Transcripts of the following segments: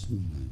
Bismillah.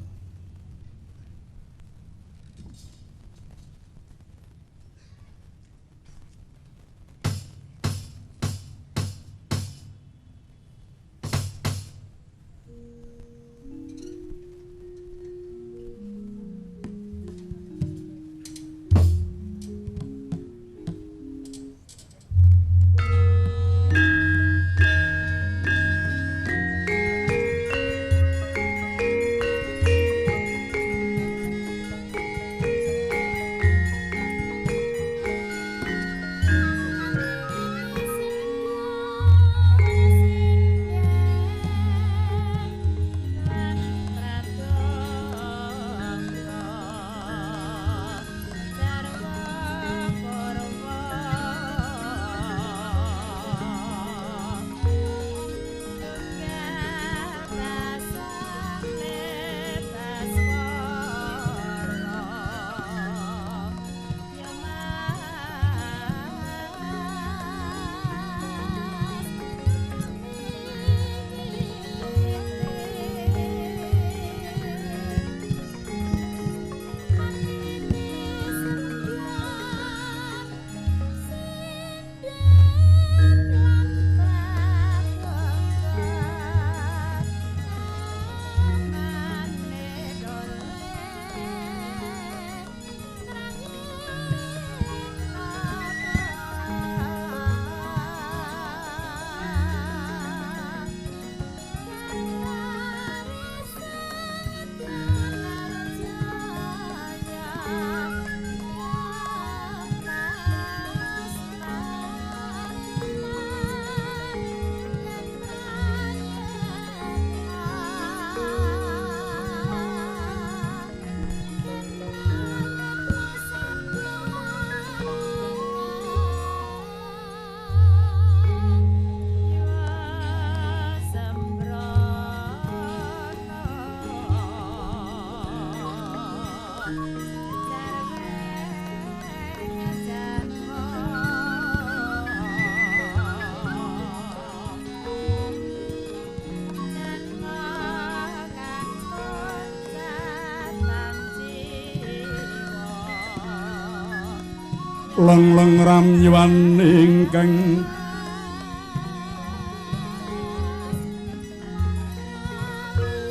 Leng-leng ramyuan ingkang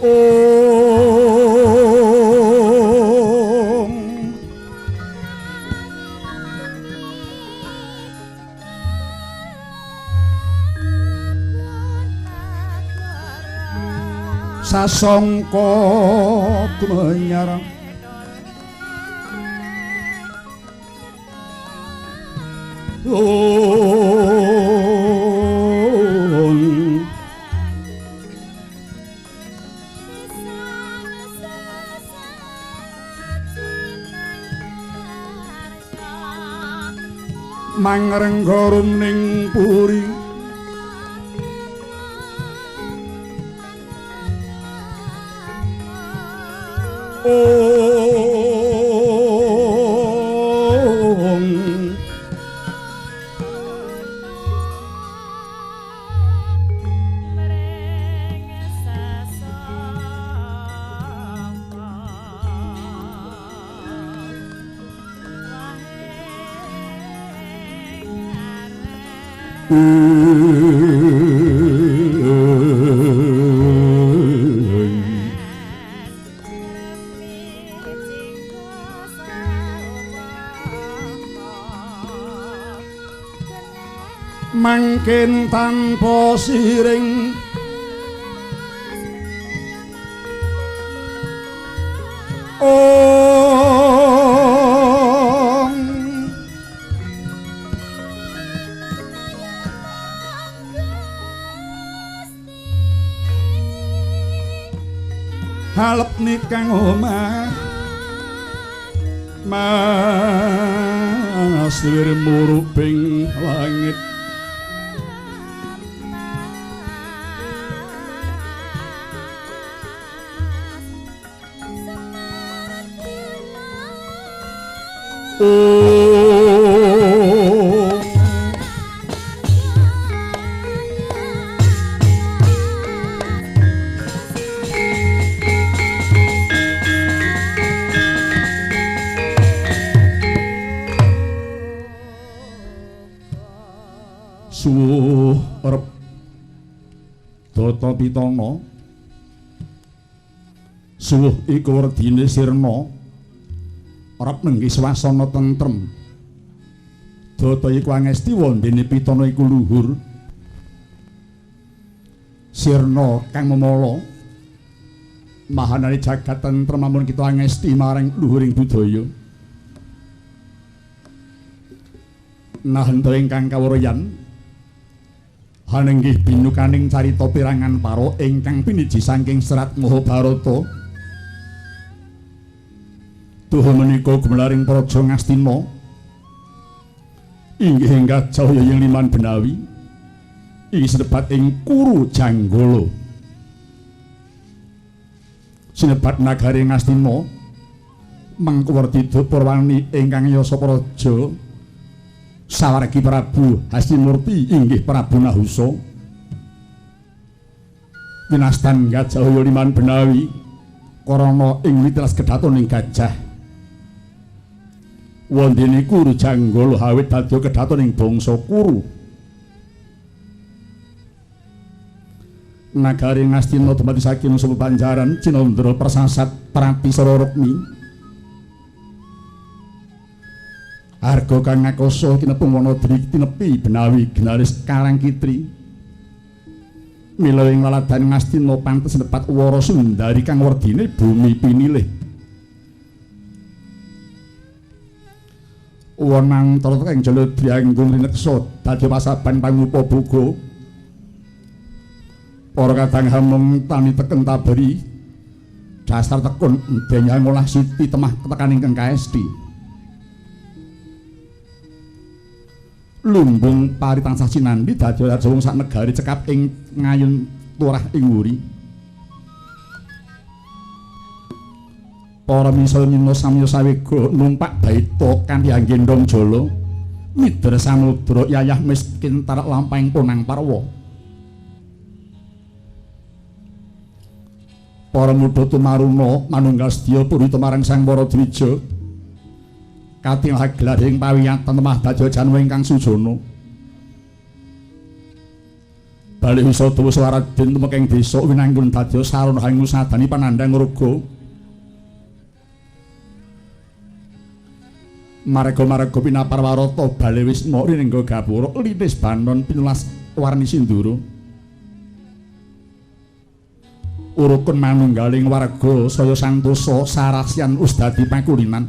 Om sasongko gumenyarang Mangrengga rumning puri Om Mangkin tanpa siring Om Halep nikang omah Mas wir murubing langit Oh. Suwuh rep Data Pitana. Suwuh iku werdine sirna rep nenggih swasana tentrem. Data iku angesti wondene Pitana iku luhur. Sirna kang memala mahanane jagat tentrem amun kita angesti marang luhuring budaya. Nahenda ingkang kawurayan hanenggih binukaning carita pirangan para ingkang piniji saking serat Mahabharata. Tuha menika gumelaring Praja Ngastina inggih ing Gajah ing Liman Benawi iki sinebat ing Kuru Janggala. Sinebat nagari Ngastina mangku werdida Purwani ingkang yasa praja sawargi Prabu Hastimurti inggih Prabu Nahusa. Winastan Gajah Liman Benawi karana ing witelas kedhaton ing gajah. Wondene Kuru Janggala awit dadi kedhaton ing bangsa Kuru. Nagari Ngastina dumadi saking saka Banjaran Cinandra Persasat Pratisara Rukmi. Arga kang ngakoso kinepung wana dri tinepi Benawi genaris Karangkitri. Mila ing laladan Ngastina pantes nepat Wara Sundari kang werdine bumi pinilih. Wonang tarata kang jala dianggung rineksa dadi pasaban pangupa boga. Para kadang hameng tani teken taberi dasar tekun denyang ngolah siti temah ketekaning kang kaesti. Lumbung pari tansah cinandhi dadi raja wong sak negari cekap ing ngayun turah ing wuri. Para misa nyina samya sawega numpak baita kanthi anggendhong jala mider samudra yayah miskin tarak lampahing punang parwa. Para mudha tumaruna manunggal sedya purita marang Sang Para Dwija katingal gelar ing pawiyatan temah dadi janwa ingkang sujana. Bali wisata Swaradin tumekeng desa winanggun dadi sarana hangusadani panandhang raga. Marga-marga pinapar warata bali wisma rinengga gapura linis banon pinulas warni sindura. Urukun manunggaling warga saya santosa sarasyan usdadi pakulinan.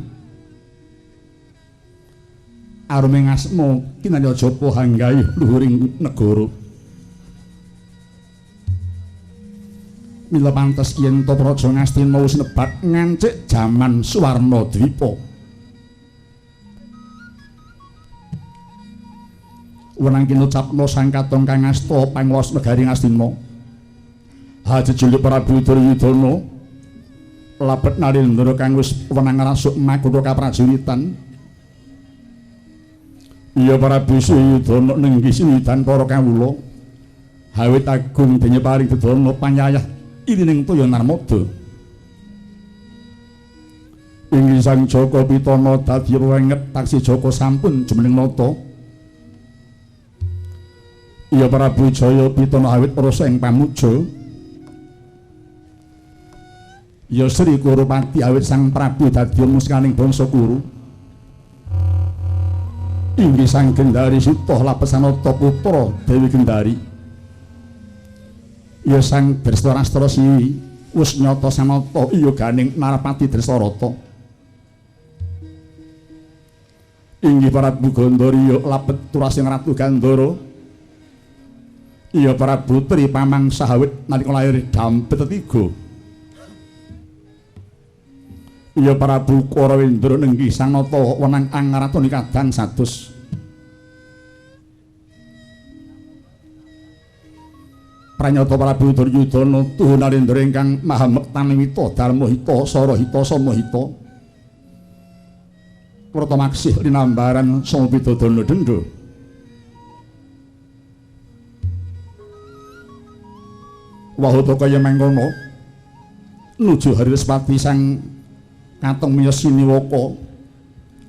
Aruming asma kinarya japa hanggaih luhuring negara. Mila pantes yen ta Praja Ngastina wis nebat ngancik jaman Suwarna Dwipa. Wenang kinucapna sang katong kang asta panguwas negari Ngastina. Haji Julik Prabu Duryudana labet Narendra kang wis wenang rasuk makutha kaprajuritan. Iya Prabu Suyudana nenggih sinidan para kawula. Hawit agung dene paring dedana panyayah ilining toya Narmada. Inggih Sang Jaka Pitana dadi wenget taksi Jaka sampun jumeneng nata. Iya Prabu Jaya Pitana awit rasa ing pamuja. Ya Sri Kurupati awit Sang Prabu dadi muskaning bangsa Kuru. Inggih Sang Gendari Sita Lapesanata putra Dewi Gendari. Ya Sang Drestarastra Siwi wis nyata samata iya ganing Narapati Drestarata. Inggih Prabu Gandhara labet turasing Ratu Gandhara. Iya Prabu Tri Pamangsa awit nalika lahir dampet tetiga. Iya Prabu Karawendra nenggih Sang Nata wenang angaratoni kadang satus. Pranyata Prabu Duryudana tuhu Narendra ingkang maha mektanewita dharma hita sara hita sama hita. Prata maksih linambaran sama pidadana dendha. Wahata kaya mangkono nuju Hari Respati sang katong miyos siniwaka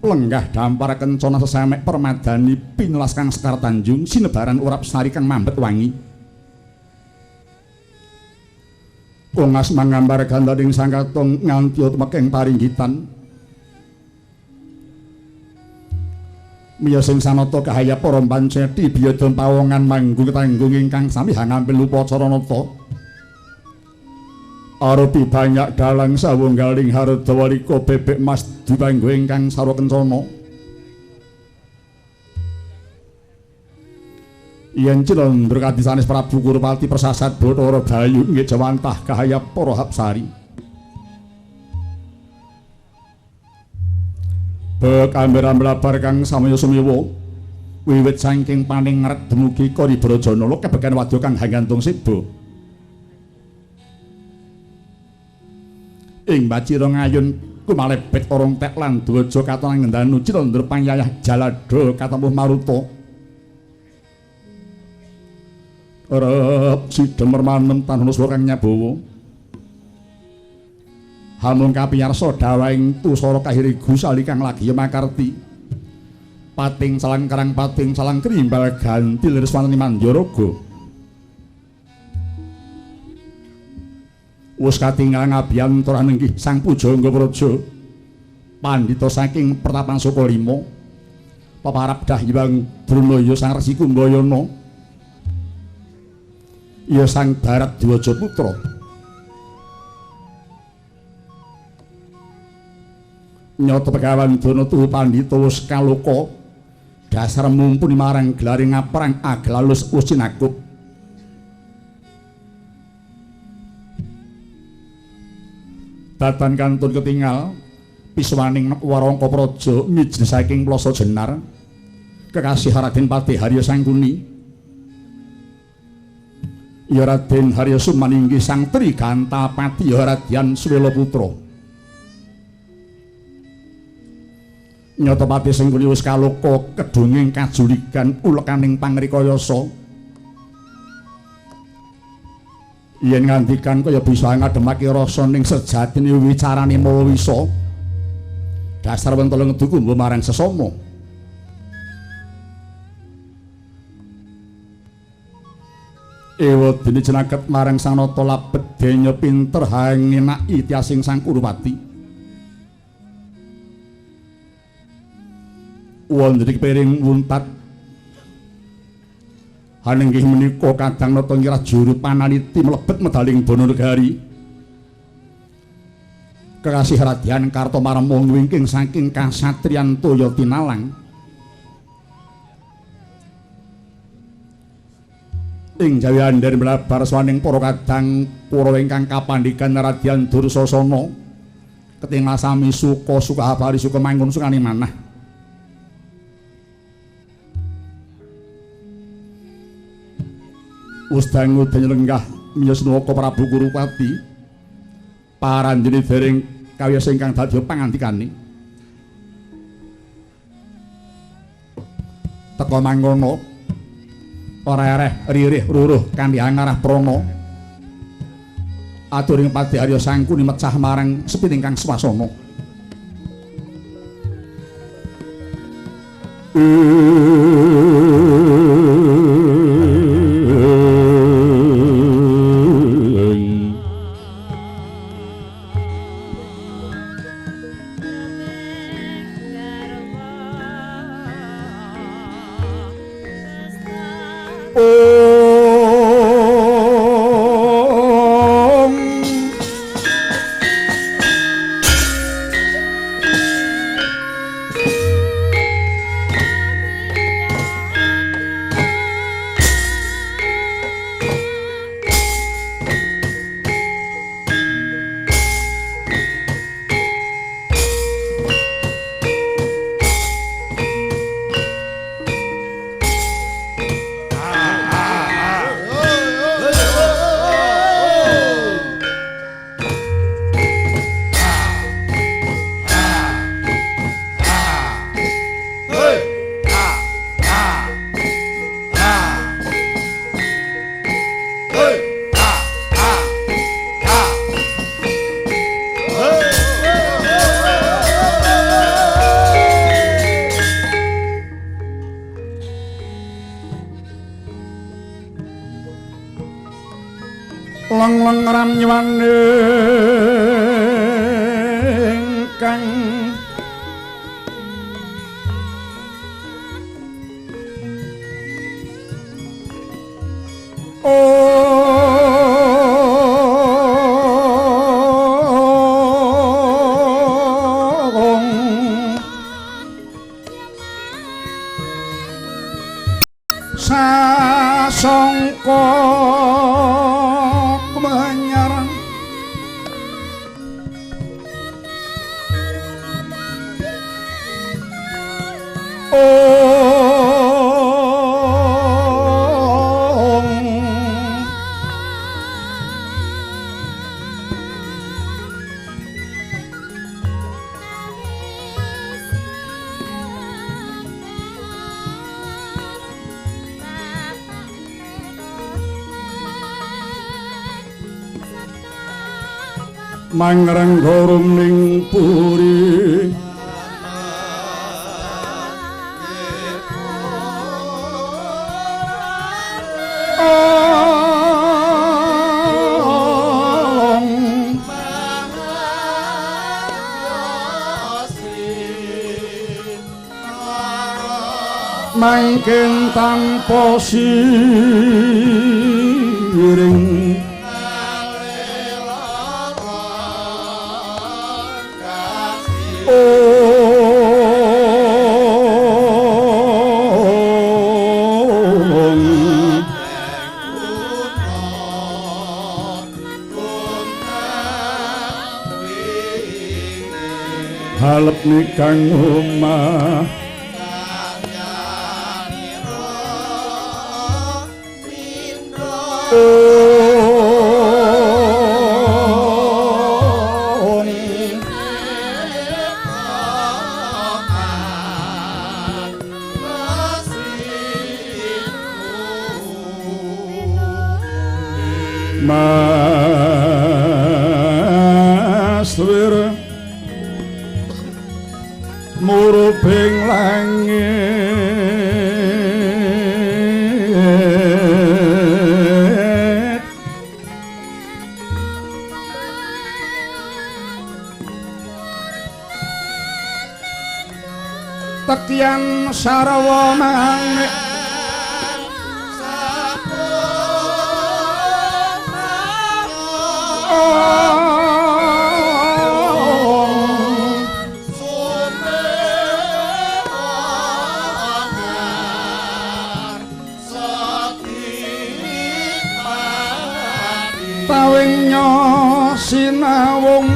Lenggah dampar kencana sesamek permadani pinulas kang Sekar Tanjung sinebaran urap sari kang mambet wangi. Kongas mangambar gandaning sangkatung nganti tumekeng paringgitan. Miyos ing sanata kahaya para panceti biyada pawongan manggung tanggung ingkang sami hangampil upacara nata. Arupi banyak dalang sawunggaling hardawalika bebek mas dipanggo ingkang sarwa kencana. Yen Cilendra kadisanes Prabu Kurupati persasat Bathara Bayu inggih jawantah kahaya para hapsari. Bek amber-amber kang samaya sumiwa wiwit saking paningret dumugi Kori Brajanala kebekan wadya kang hangantung siba. Ing Bacira ngayun kumalebet orong tek lan dwaja katon ngendanu Cilendra panyayah Jalada katempuh maruta. Rep sidha mermanem tanana swara kang nyabawa. Hamung kapiyarsa dawahing tusara kahiri gusali kang lagi makarti. Pating salang karang pating salang krimbal ganti liris wanteni mandyaraga. Wus katingal ngabiyantara nenggih sang pujangga praja pandhita saking pertapan Sukalima peparap Dahyang Drunaya sang Resi Kumbayana ya sang Barat Dwaja putra. Nyata pegawan dana tuhu pandhita wus kaloka dasar mumpuni marang gelare ngaprang aglalus wus cinakup. Datan kantun ketingal piswaning warangka praja mijil saking Plasa Jenar kekasih Raden Patih Harya Sangkuni ya Raden Harya Sumaninggi sang Trigantapati ya Radyan Suwela Putra. Nyata Patih Sangkuni wis kaloka kedunging kajuligan ulekaning pangrikayasa. Yen ngandikan kaya bisa ngademake rasa ning sejatine wicarane mawa wisa. Dasar wentala ngedu kumba marang sesama. Ewa dene jenaket marang Sang Nata labet denya pinter hangenaki tiasing Sang Kurupati. Wonten piring wuntat hanenggih menika kadang nata ngira juru panaliti mlebet medaling bono negari. Kekasih Radyan Kartomarma wingking saking kasatriyan Toya Tinalang. Ing Jawi Andher mlabar swaning para kadang Kurawa ingkang kapandhikan Radyan Dursasana ketingal sami suka sukahabari suka manggon sukane manah. Wus dangu dene lenggah miyos nuwaka Prabu Kurupati paranjene dereng kawiyos ingkang dadi pangandikane. Teka mangkono ora ereh ririh ruruh kanthi angarah prana aturing Patih Arya Sangkuni mecah marang sepit ingkang swasana. Leng-leng ramywane kang sasangka kemenyaran mangrenggorum ning puri mangken tanpa siring halep nikang omah Mas Wir murubing langit tekyan sarwa manik tawingnya sinawung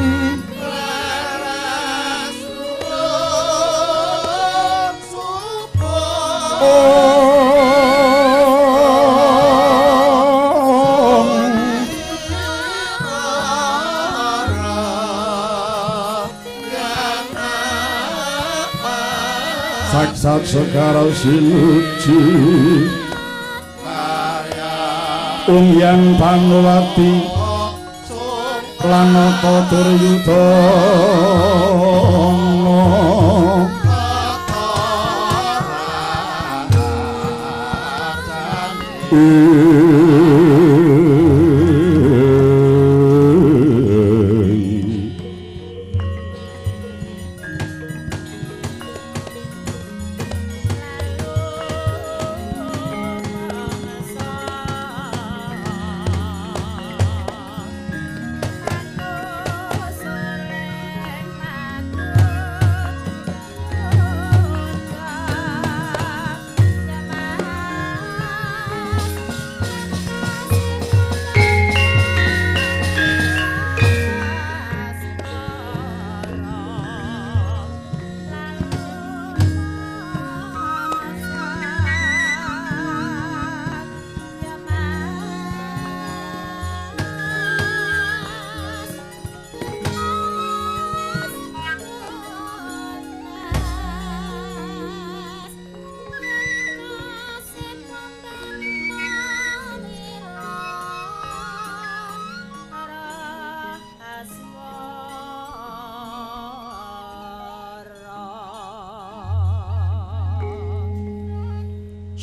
saksat segara sinuji Ung Yang Banowati lan Nata Duryudana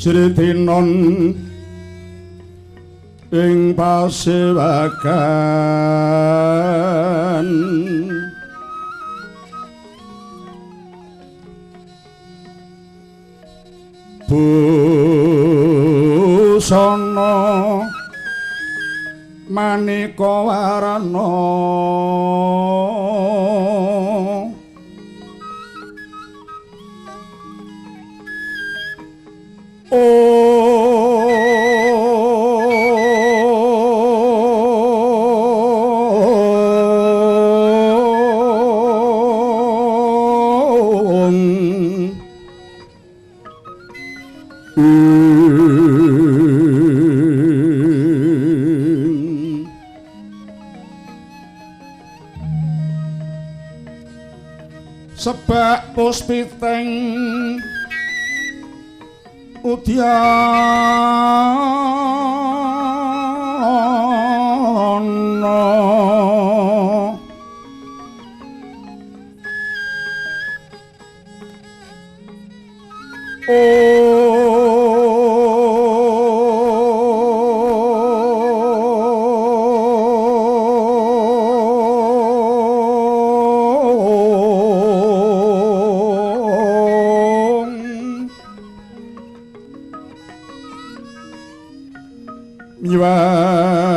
Sri Tinon Ing pasewakan busana maneka warna sebak puspiteng udyana miwang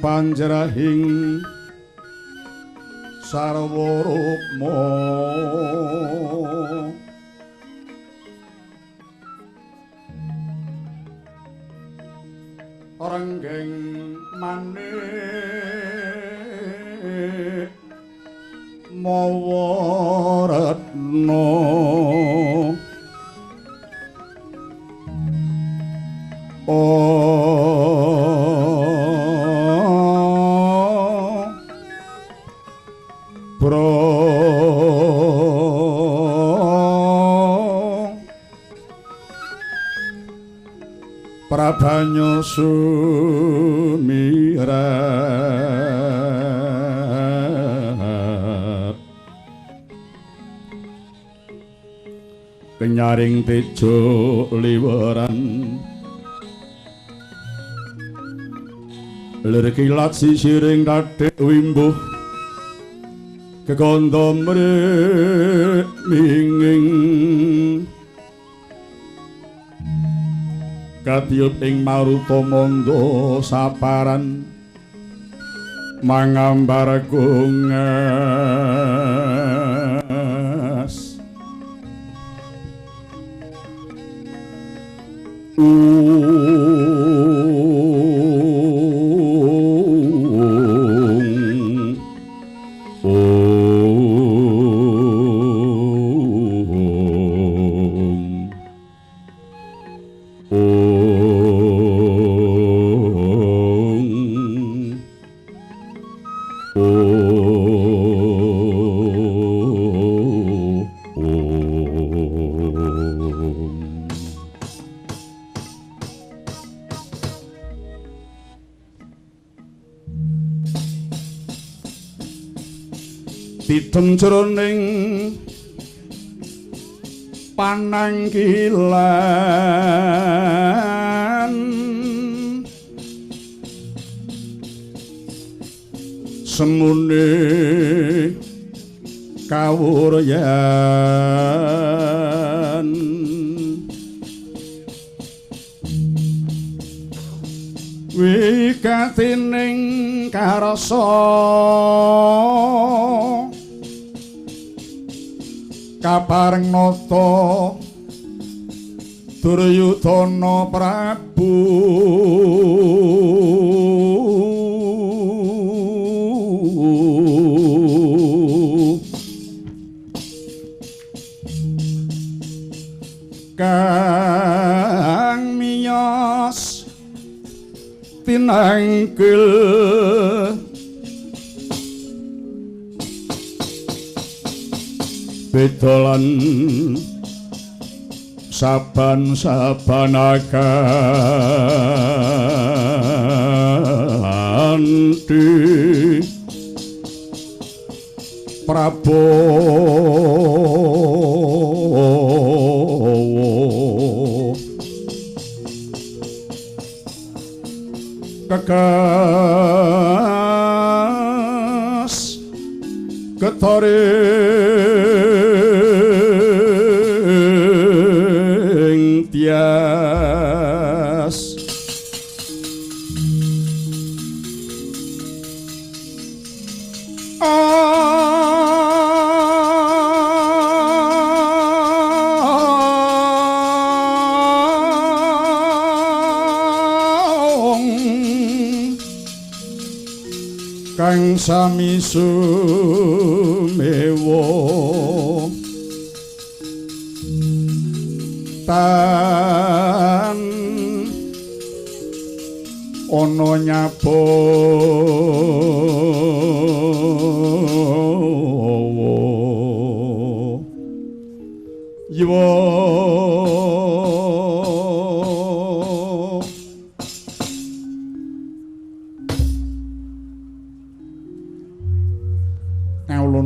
panjerahing sarwa rukma renggeng manik mawa retna Prabanyo sumirap kenyaring tejo liweran lir kilat sisiring tathik wimbuh kekandha mring katiyup ing maruta mangga saparan mangambar kungas Tidem jroning panangkilan semune kawuryan wigatining karasa kapareng nata Duryudana Prabu kang miyos tinangkil bedolan saban-saban akanti Prabowo ing tias kang sami sumewa tan ana nyabawa yiwa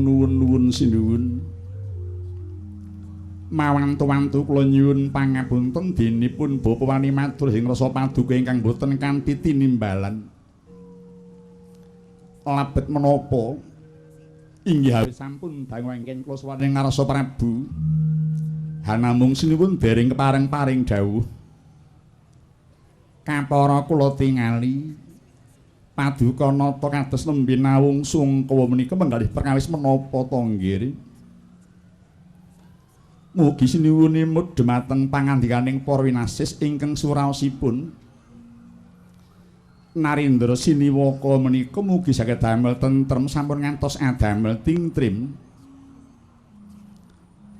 nuwun-nuwun sinuwun mawantu-wantu kula nyuwun pangapunten denipun bapa wani matur ing rasa paduka ingkang boten kanthi tinimbalan labet menapa inggih awit sampun dangu angken kula sowan ing ngarsa Prabu hanamung sinuwun dereng kepareng-paring dawuh kapara kula tingali paduka nata kados nembe nawung sungkawa menika menggalih perkawis menapa to nggih. Mugi sinuwun imut dhumateng pangandikaning para winasis ingkang suraosipun Narendra Siniwaka menika mugi saged damel tentrem sampun ngantos adamel tingtrim.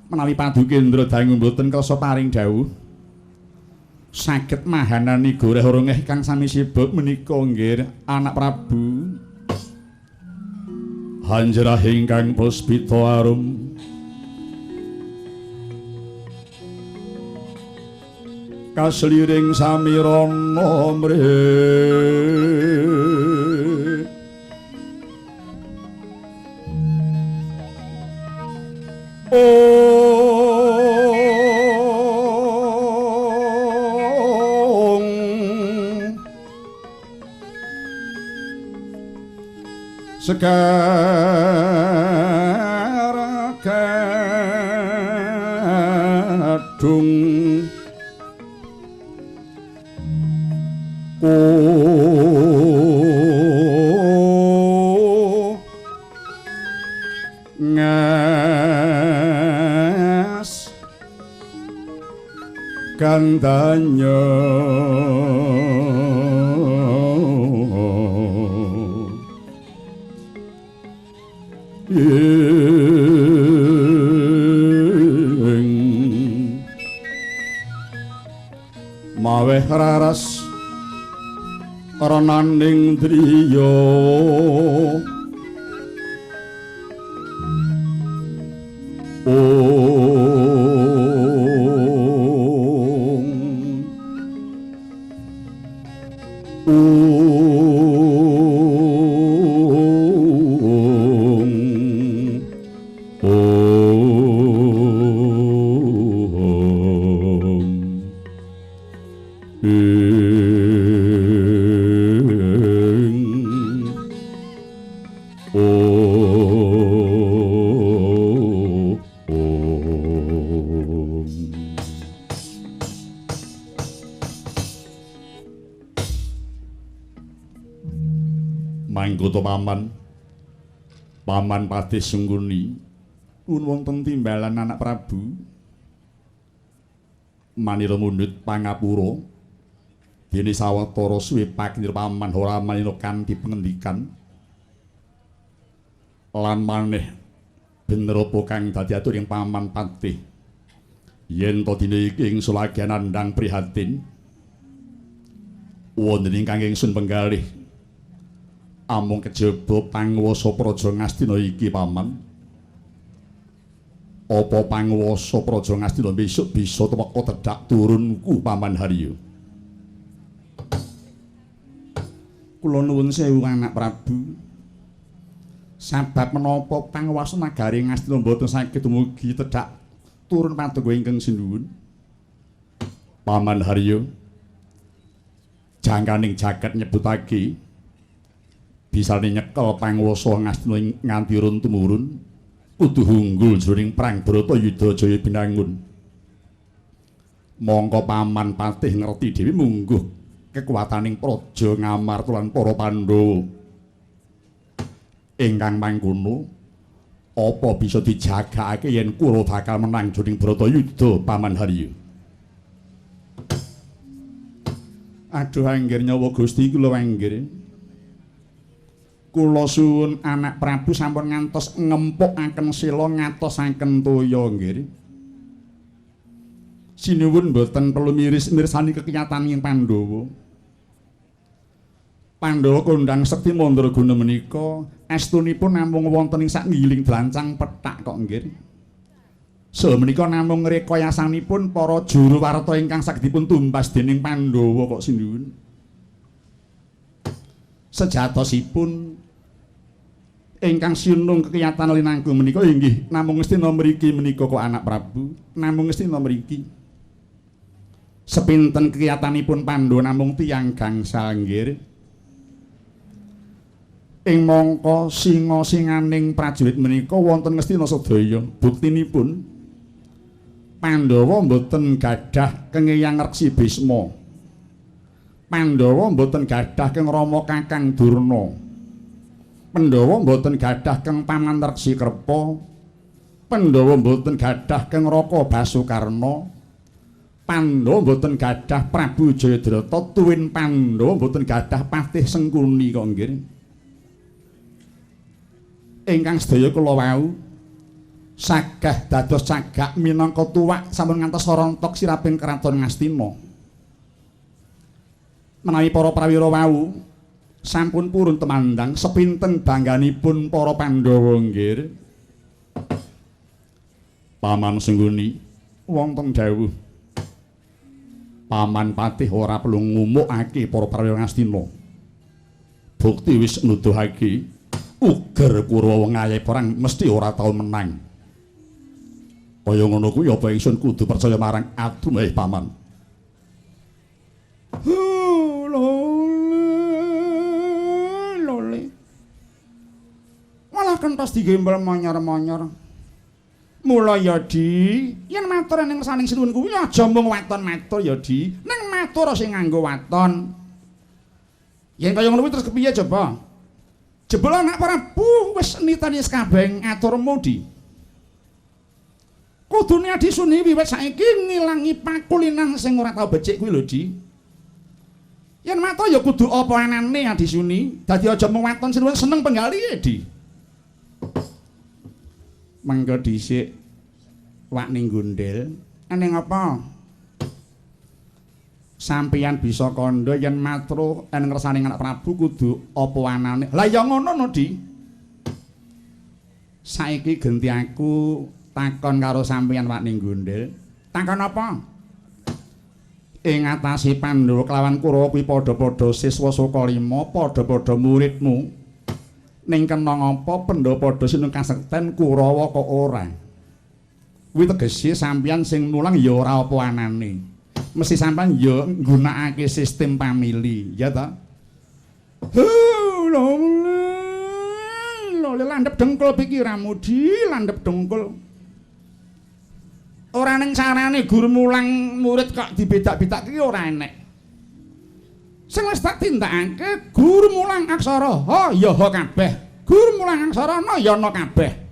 Menawi padukendra dangu mboten kersa paring dawuh saged mahanani goreh rongeh kang sami sibuk menika nggih anak Prabu hanjrah ingkang puspita arum kasliring samirana mrih Sekar gadung ko ngas kandanya maweh raras renaning driya Mangkoto paman, paman Patih Sengkuni pun wonten timbalan anak Prabu manira mundhut pangapura dene sawetara suwe pakinir paman ora manira kanthi pengendikan lan maneh bener apa kang dadi atur ing paman Patih yen to dina iki ingsun lagi nandhang prihatin wonten ingkang ingsun penggalih amung kejaba panguwasa Praja Ngastina iki paman. Apa panguwasa Praja Ngastina besok bisa tumeka tedhak turunku Paman Haryo? Kula nuwun sewu anak Prabu. Sabab menapa panguwasa nagari Ngastina mboten saged dumugi tedhak turun paduka ingkang sinuwun? Paman Haryo, jangkaning jagat nyebutake bisane nyekel panguwasa Ngastina nganti run tumurun. Kudu unggul jroning perang Bratayuda Jaya Binangun. Mongko paman patih ngerti dhewe mungguh kekuwataning Praja Ngamarta lan para Pandhawa. Ingkang mangkono apa bisa dijagakake yen Kurawa bakal menang jroning Bratayuda Paman Haryo? Aduh anggir nyawa Gusti kula anggir. Kula suwun anak Prabu sampun ngantos ngempukaken sila ngatosaken toya nggih. Sinuwun mboten perlu miris mirsani kekiyatan Pandhawa. Pandhawa kondhang sekti mandraguna menika estunipun namung wonten ing sakngiling dlancang pethak kok nggih. Saha menika namung rekayasanipun para juru warta ingkang saged dipun tumbas dening Pandhawa kok sinuwun. Sejatosipun ingkang sinung kekiyatan linangkung menika inggih namung Ngastina mriki menika kok anak Prabu, namung Ngastina mriki. Sepinten kekiyatanipun Pandhawa namung tiyang gangsal nggih. Ing mangka singa-singaning prajurit menika wonten Ngastina sedaya. Buktinipun Pandhawa mboten gadah kengeyang Reksi Bisma. Pandhawa mboten gadah keng Rama Kakang Durna. Pandhawa mboten gadah keng Paman Reksi Krepa. Pandhawa mboten gadah keng Raka Basukarna. Pandhawa mboten gadah Prabu Jayadrata tuwin Pandhawa mboten gadah Patih Sengkuni kok nggih. Ingkang sedaya kula wau sagah dados cagak minangka tuwak sampun ngantos rontok siraping kraton Ngastina. Menawi para prawira wau sampun purun temandang sepinten bangganipun para Pandhawa nggih. Paman Sengkuni wonten dawuh. Paman Patih ora perlu ngumukake para prawira Ngastina. Bukti wis nuduhake uger Kurawa ngayahi perang mesti ora tau menang. Kaya ngono kuwi apa ingsun kudu percaya marang aduh paman. Lole. Malah kentos digembel monyor-monyor. Mula ya Di, yen matur ning saning sinuwun kuwi aja mung waton matur ya Di, ning matur sing nganggo waton. Yen kaya ngono kuwi terus kepiye coba? Jebul anak Prabu wis nitani kabeh aturmu Di. Kudune Adi Suni wiwit saiki ngilangi pakulinan sing ora tau becik kuwi lho Di. Yen matur ya kudu apa anane Adi Suni, dadi aja mung waton sinuwun seneng penggalihe Di. Mangga dhisik wak ning gondel, ning apa? Sampeyan bisa kandha yen matru yen ngersane anak Prabu kudu apa anane. Lah ya ngono no Di. Saiki genti aku takon karo sampeyan wak ning gondel. Takon apa? Ing atase Pandhawa kelawan Kurawa kuwi padha-padha siswa saka lima, padha-padha muridmu. Ning kena ngapa Pandhawa padha sinung kasekten Kurawa kok ora? Kuwi tegese sampeyan sing mulang ya ora apa anane. Mesti sampean ya nggunakake sistem pamili, ya ta? Lho, landhep dengkul pikiranmu Di, landhep dengkul. Ora ning carane guru mulang murid kok dibedak-bedake ora enek. Sing wis tak tindakake guru mulang aksara ha ya ha kabeh. Guru mulang aksara na ya na kabeh.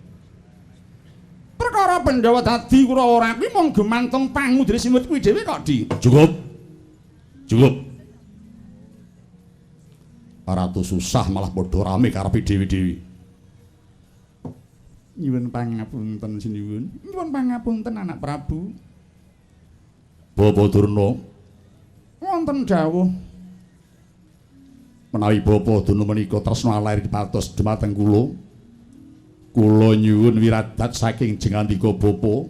Perkara Pandhawa dadi Kurawa ora kuwi mung gumantung pangudre simut kuwi dhewe kok Di. Cukup. Cukup. Ratu susah malah padha rame karepe dhewe-dhewe. Nyuwun pangapunten sinuwun. Nyuwun pangapunten anak Prabu. Bapak Durna. Wonten dawuh. Menawi Bapak Durna menika tresna lair patos dumateng kula. Kula nyuwun wiradat saking jengandika bapa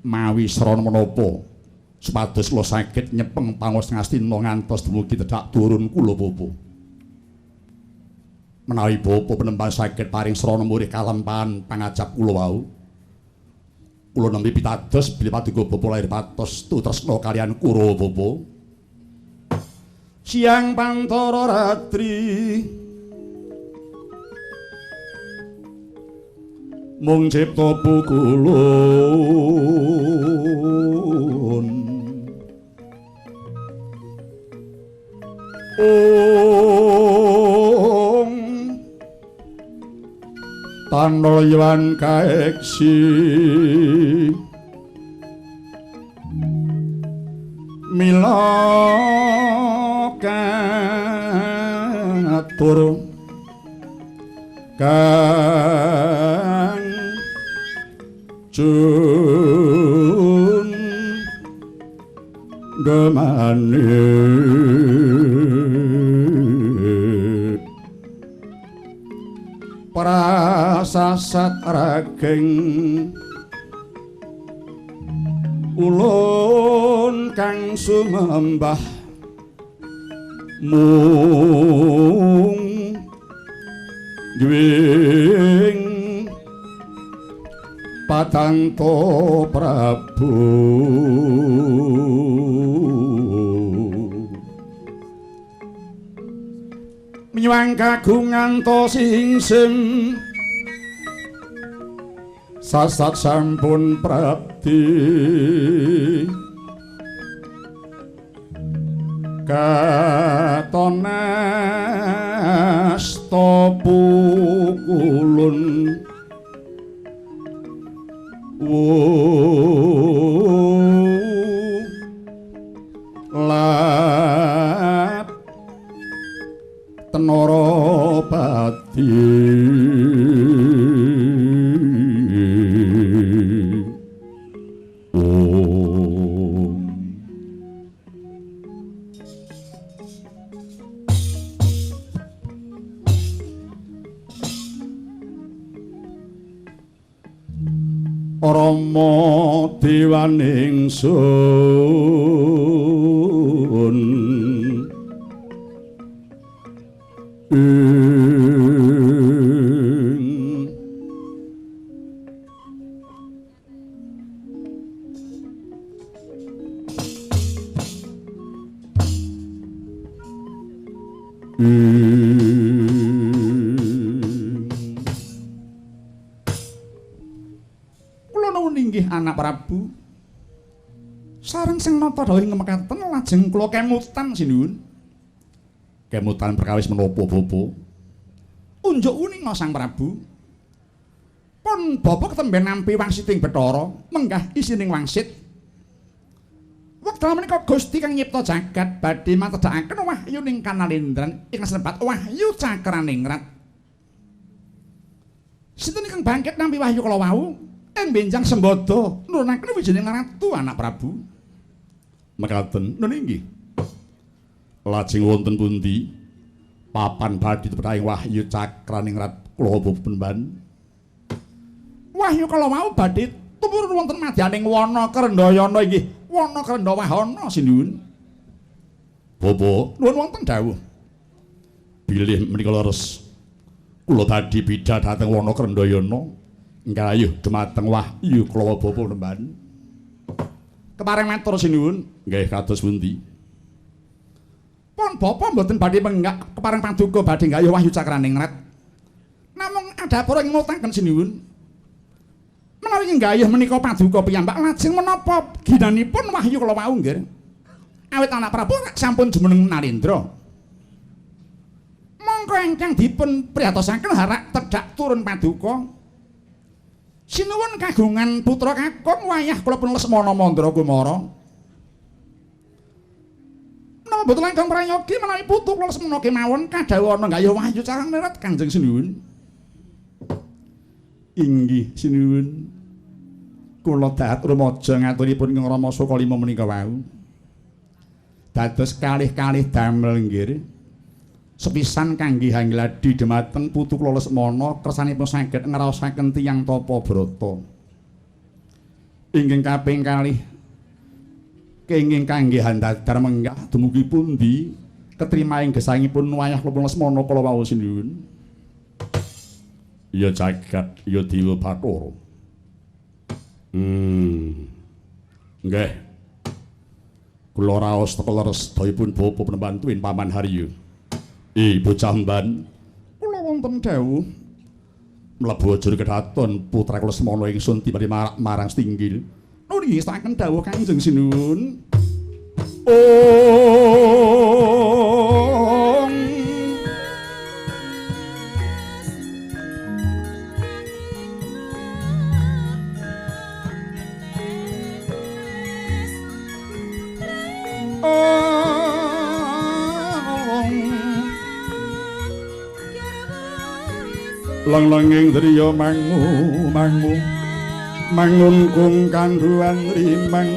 mawi srana menapa supados kula saged nyepeng pangos Ngastina ngantos dumugi tedhak turun kula bapa. Menawi bapa penemban saged paring srana murih kalampahan pangajap kula wau, kula nembe pitados bilih paduka bapa lair patos tutresna kaliyan Kurawa bapa. Siang pantara ratri Mung cipta pukulun. Ong tanolyan kaeksi mila katur kang jun gemane prasasat rageng ulun kang sumembah mung juwing patanto Prabu. Miwang kagungan to singsem sasat sampun prapti katon asta pukulun lat tenara pati. Rama dewaning sun Anak Prabu sareng sing nata dawuh mekaten lajeng kula kemutan sinuwun. Kemutan perkawis menapa bapa? Unjuk uninga Sang Prabu. Pun bapa ketemben nampi wangsiting Bathara menggah isining wangsit. Wekdal menika Gusti kang nyipta jagat badhe matedhakaken wahyu ning kanalendran ingkang sebat wahyu cakraningrat. Sinten ingkang bangkit nampi wahyu kala wau? Ing benjang sembada nurunaken wijining ratu anak Prabu. Mekaten nun inggih. Lajeng wonten pundi papan badhe tumraping wahyu cakraningrat kula penemban. Wahyu kala wau badhe tumurun wonten madyaning wana Krendayana inggih wana Krendawahana sinuwun. Bapa nuwun wonten dawuh. Bilih menika leres kula badhe bidhal dhateng wana Krendayana. Nggayuh dumateng wahyu kula bapa penemban. Kepareng matur sinuwun. Nggih kados pundi? Pun bapa mboten badhe menggak kepareng paduka badhe nggayuh wahyu cakraningrat. Namung adapura ing mutaken sinuwun. Menawi nggayuh menika paduka piyambak lajeng menapa ginanipun wahyu kula wau nggih. Awit anak Prabu sampun jumeneng Narendra. Mongko ingkang dipun priyatosaken harak tedhak turun paduka. Sinuwun kagungan putra kakung wayah kula pun Lesmana Mandra Kumara. Menapa mboten langkung prayogi menawi putu kula Lesmana kemawon kadhawuhana nggayuh wahyu cakraningrat Kanjeng Sinuwun. Inggih sinuwun. Kula dahat rumaja ngaturipun ing Rama Sukalima menika wau. Dados kalih-kalih damel nggih. Sepisan kangge hangladi dhumateng putu kula Lesmana kersanipun saged ngraosaken tiyang tapa brata. Ingkang kaping kalih kenging kangge handadar menggah dumugi pundi ketrima ing gesangipun wayah kula Lesmana kala wau sinuwun. Ya jagat ya dewa Bathara. Nggih. Kula raos teka leres sedayipun bapa penemban tuwin Paman Haryo. Bocah mban, kula wonten dawuh. Mlebu jur kedaton putra kula Lesmana ingsun timbali marang Stinggil. Nuri ngestaken dawuh Kanjeng Sinuwun. Ong Lang-langing driya mangu mangu mangun kung kandhuwan rimang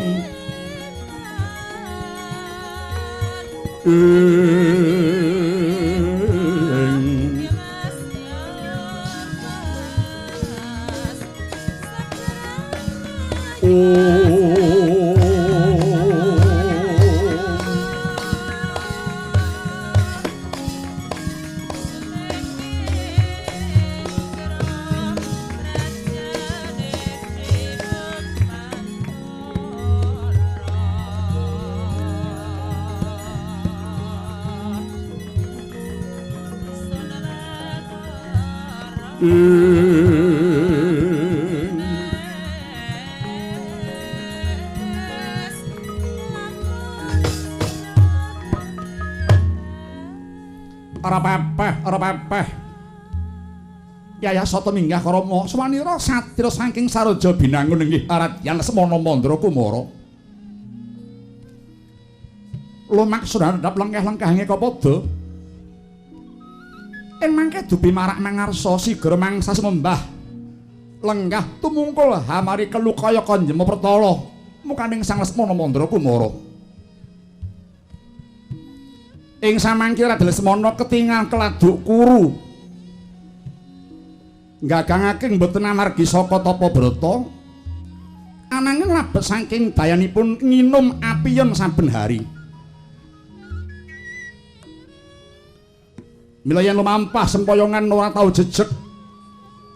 Ora pepeh. Yayah Sata minggah krama swanira satya saking Saroja Binangun inggih Radyan Lesmana Mandra Kumara. Lumaksud andhap lengkeh-lengkahange kapada. Ing mangke dupi marak mangarsa sigra mangsa sumembah. Lenggah tumungkul hamari kelu kaya kanjema pertala mukaning Sang Lesmana Mandra Kumara. Ing samangke Raden Lesmana ketingal keladuk kuru. Nggagangake mboten amargi saka tapa brata. Ananging labet saking dayanipun nginum apiyon saben hari. Mila yen lumampah sempoyongan ora tau jejeg.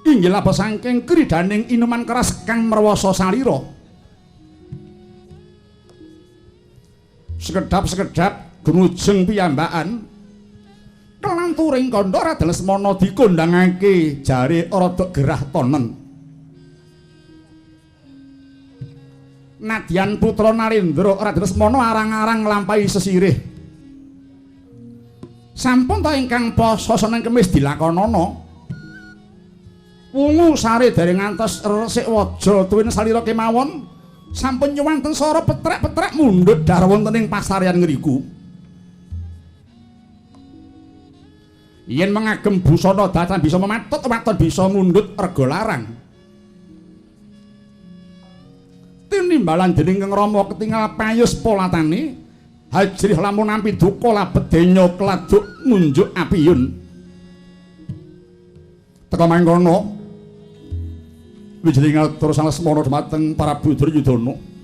Inggih labet saking kridaning inuman keras kang merwasa salira. Sekedhap-sekedhap gumujeng piyambakan kelanturing kandha Raden Lesmana dikondhangake jare rada gerah tonen. Nadyan putra Narendra Raden Lesmana arang-arang nglampahi sesirih. Sampun ta ingkang poso Senin Kemis dilakonana. Wungu sare dereng ngantos resik waja tuwin salira kemawon sampun nyuwanten swara petrek-petrek mundhut dar wonten ing pasaryan ngriku. Yen mengagem busana datan bisa mematut waton bisa mundhut rega larang. Tinimbalan dening Kang Rama ketingal payus polatane, hajrih lamun nampi duka labet denya keladuk ngunjuk apiyun. Teka mangkono wijiling atur Sang Lesmana dhumateng Prabu Duryudana.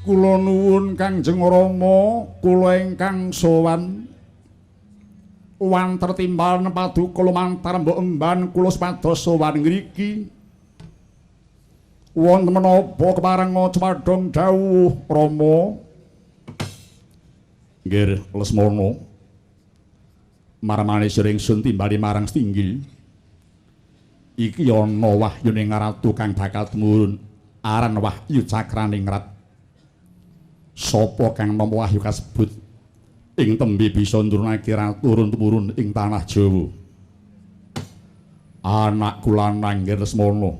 Kula nuwun Kangjeng Rama, kula ingkang sowan wanter timbal paduka lumantar mbok emban kula supados sowan ngriki. Wonten menapa keparenga cemadhong dawuh Rama? Nggih Lesmana. Marmane sira ingsun timbali marang Stinggil. Iki ana wahyuning ratu kang bakal tumurun aran Wahyu Cakraningrat. Sapa kang nampa wahyu kasebut ing tembe bisa nurunake ratu turun-temurun ing tanah Jawa. Anakku lanang nggih Lesmana.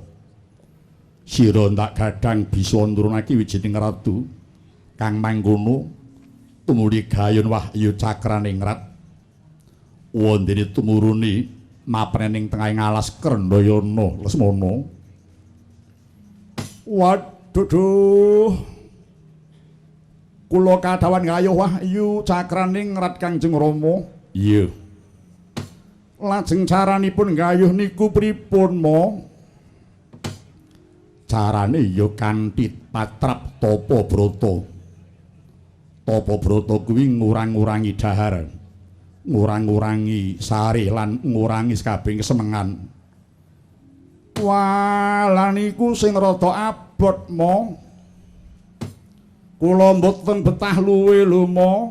Sira ndak gadang bisa nurunake wijining ratu kang mangkono tumuli gayun Wahyu Cakraningrat. Wondene tumurune Maprene ing tengahing alas Krendayana Lesmana. Waduh duh. Kula kadhawan gayuh wahyu cakraning rat Kangjeng Rama. Iya. Lajeng caranipun gayuh niku pripun, Ma? Carane ya kanthi patrap tapa brata. Tapa brata kuwi ngurang-ngurangi dahar, ngurang-ngurangi sari lan ngurangi sakabehing kesenengan. Wah, lha niku sing rada abot, Ma. Kula mboten betah luwe lho, Ma.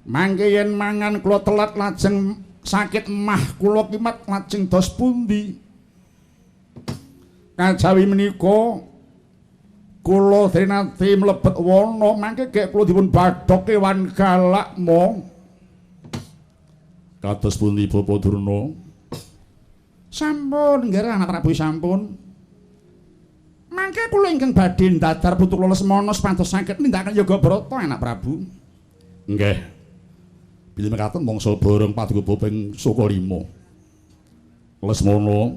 Mangke yen mangan kula telat lajeng sakit mah kula kimat lajeng dos pundi? Kajawi menika kula dene nate mlebet wana mangke gek kula dipun badhok kewan galak, Ma. Kados pundi Bapak Durna? Sampun, nggih Anak Prabu sampun. Mangke kula ingkang badhe ndadar putu kula Lesmana supados saged nindakaken yoga brata Anak Prabu. Nggih. Bilih mekaten mangsa bareng paduka ping saka 5. Lesmana,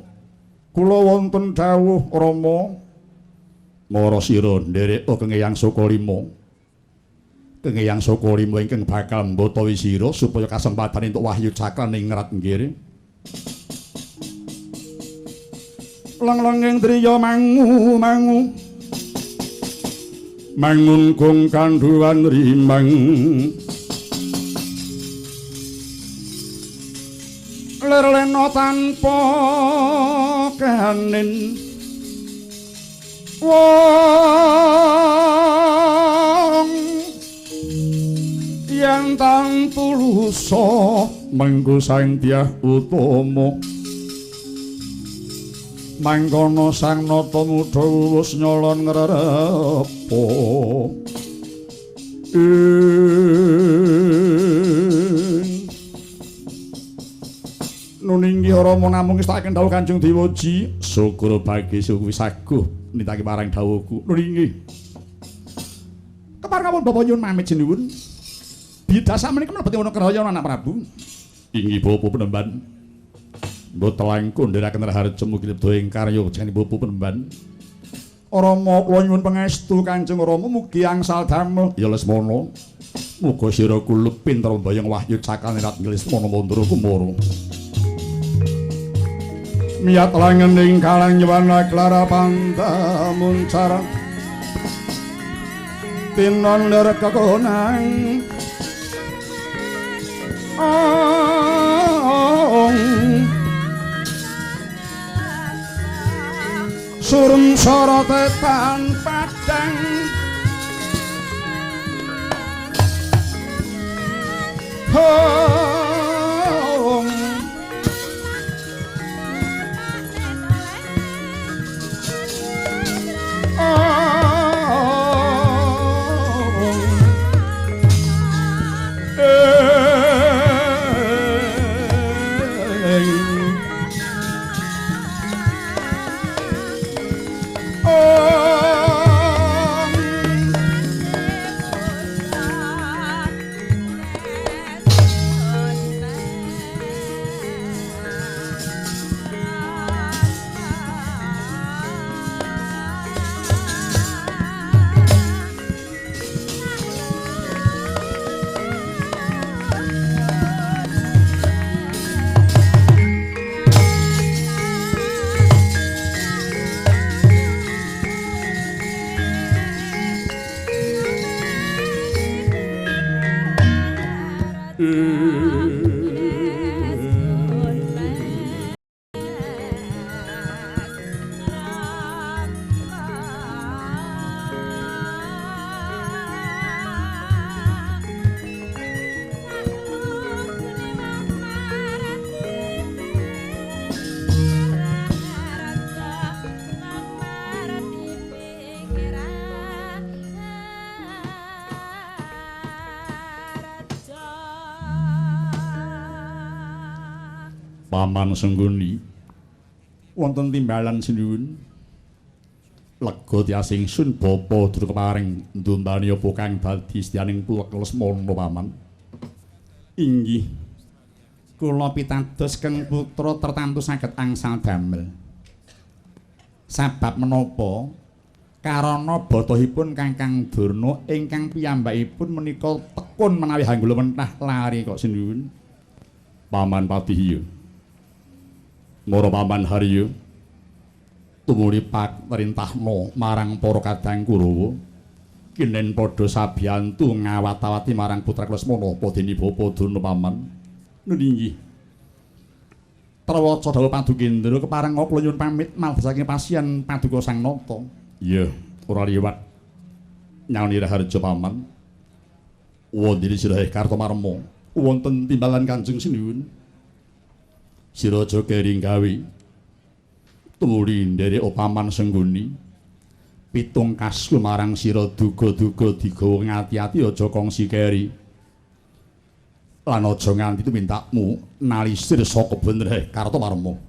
kula wonten dawuh Rama. Mara sira nderek kengeyang saka 5. Kengeyang saka 5 ingkang bakal mbatawi sira supaya kasempatan entuk wahyu cakraning rat nggih. Leng-lenging driya mangu mangu mangun kung kandhuwan rimang lerlena tanpa kanin wong yang tang tulusa mengku sang Dyah Utama mangkono sang nata muda wus nyolon ngrerepa. Nuninggi Rama namung ngestakaken dawuh Kanjeng Dewaji. Syukur bagi suku saguh nitake marang dawuhku. Nuninggi. Kepareng kawula Bapak nyuwun pamit sinuwun. Bidas sakmenika mlebet wana Krayana Anak Prabu. Inggih Bapak Penemban. Mboten langkung ndherekaken raharja mugi lebda ing karya jeneng Bapak Penemban. Rama kula nyuwun pangestu Kanjeng Rama mugi angsal damel. Ya Lesmana. Muga sira kula pinter mbayang wahyu cakrane rat Lesmana Mandra Kumara. Miyat langening kalang nyuwana klara pandamuncara tinon lir kekonang ong surem sorote tan padang hong Paman Sengguni wonten timbalan sinuwun lega tias ingsun bapa durung keparing ndumbani apa kang dadi setyaning pulek Lesmana paman. Inggih. Kula pitados Keng Putra tertantu saged angsal damel. Sabab menapa? Karana batohipun Kakang Durna ingkang piyambakipun menika tekun menawi hanggula mentah lari kok sinuwun. Paman Patihiya. Mara Paman Harya. Tumuli patrintahna marang para kadang Kurawa. Kinen padha sabiyantu ngawat-awati marang putra Lesmana apa dene Bapa Durna Paman. Nun inggih. Trawaca dawuh Padukendra kepareng kula nyuwun pamit malih saking pasien Paduka Sang Nata. Iya, ora liwat nyaoni raharja Paman. Wondene sirahe Kartomarma wonten timbalan Kanjeng Sinuwun. Sira aja keri gawe. Tumuli nderek Paman Sengguni. Pitung kasku marang sira duga-duga digawa ngati-ati aja kongsi keri. Lan aja nganti tumintakmu nalisir saka bener Kartomarma.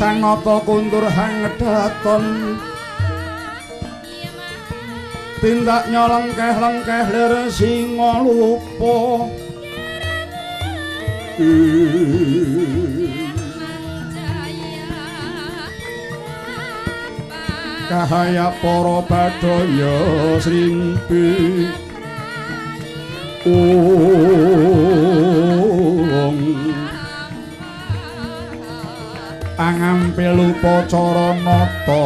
Sanata kuntur hangdaton tindak nyolengkeh-lengkeh lir singa lupa. Kahaya para badaya srimpi angampil upacara nata.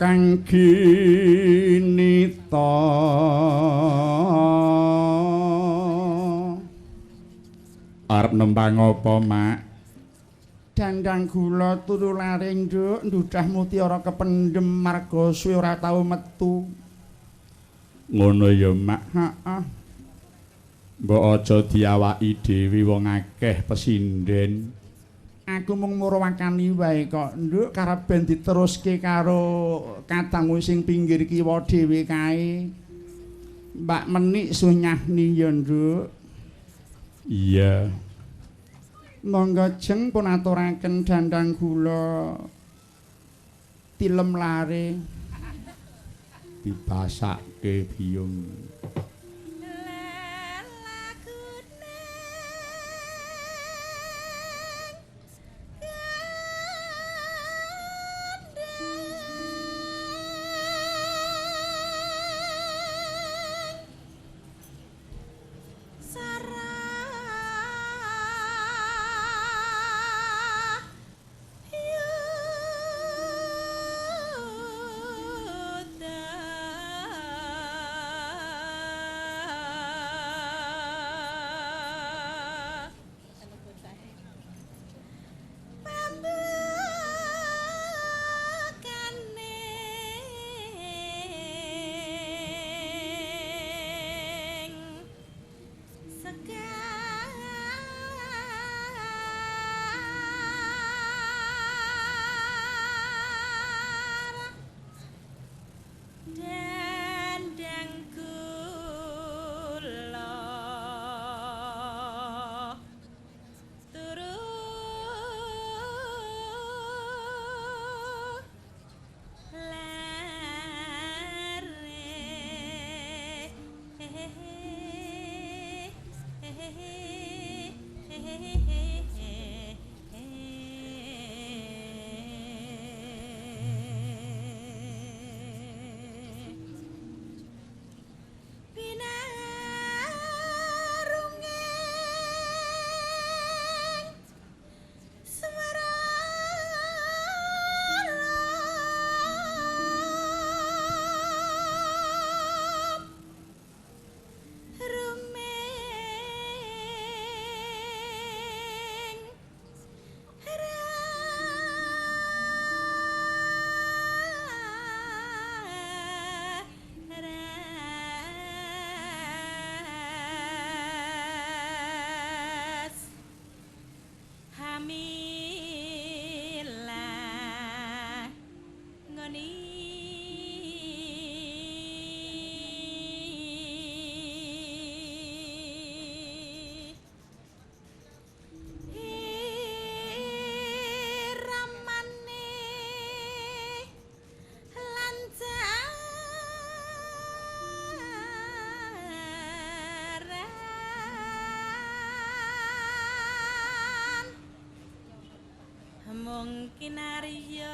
Kang ginita arep nembang apa, Mak? Dandang gula turu laring, Nduk, ndudah mutiara kependhem marga suwe ora tau metu. Ngono ya, Mak. Heeh. Mbok aja diawaki dhewe wong akeh pesinden. Aku mung murwakani wae kok, Nduk, karep ben diteruske karo kadangmu sing pinggir kiwa dhewe kae. Mbak Menik sunyahni ya, Nduk. Iya. Monggo jeng pun aturaken dandang gula. Tilem lare. Dibasake biyung. Mungkin arya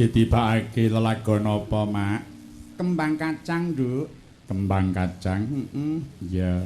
Ditibakake lelagon apa, Mak? Kembang kacang, Nduk. Kembang kacang. Heeh. Iya.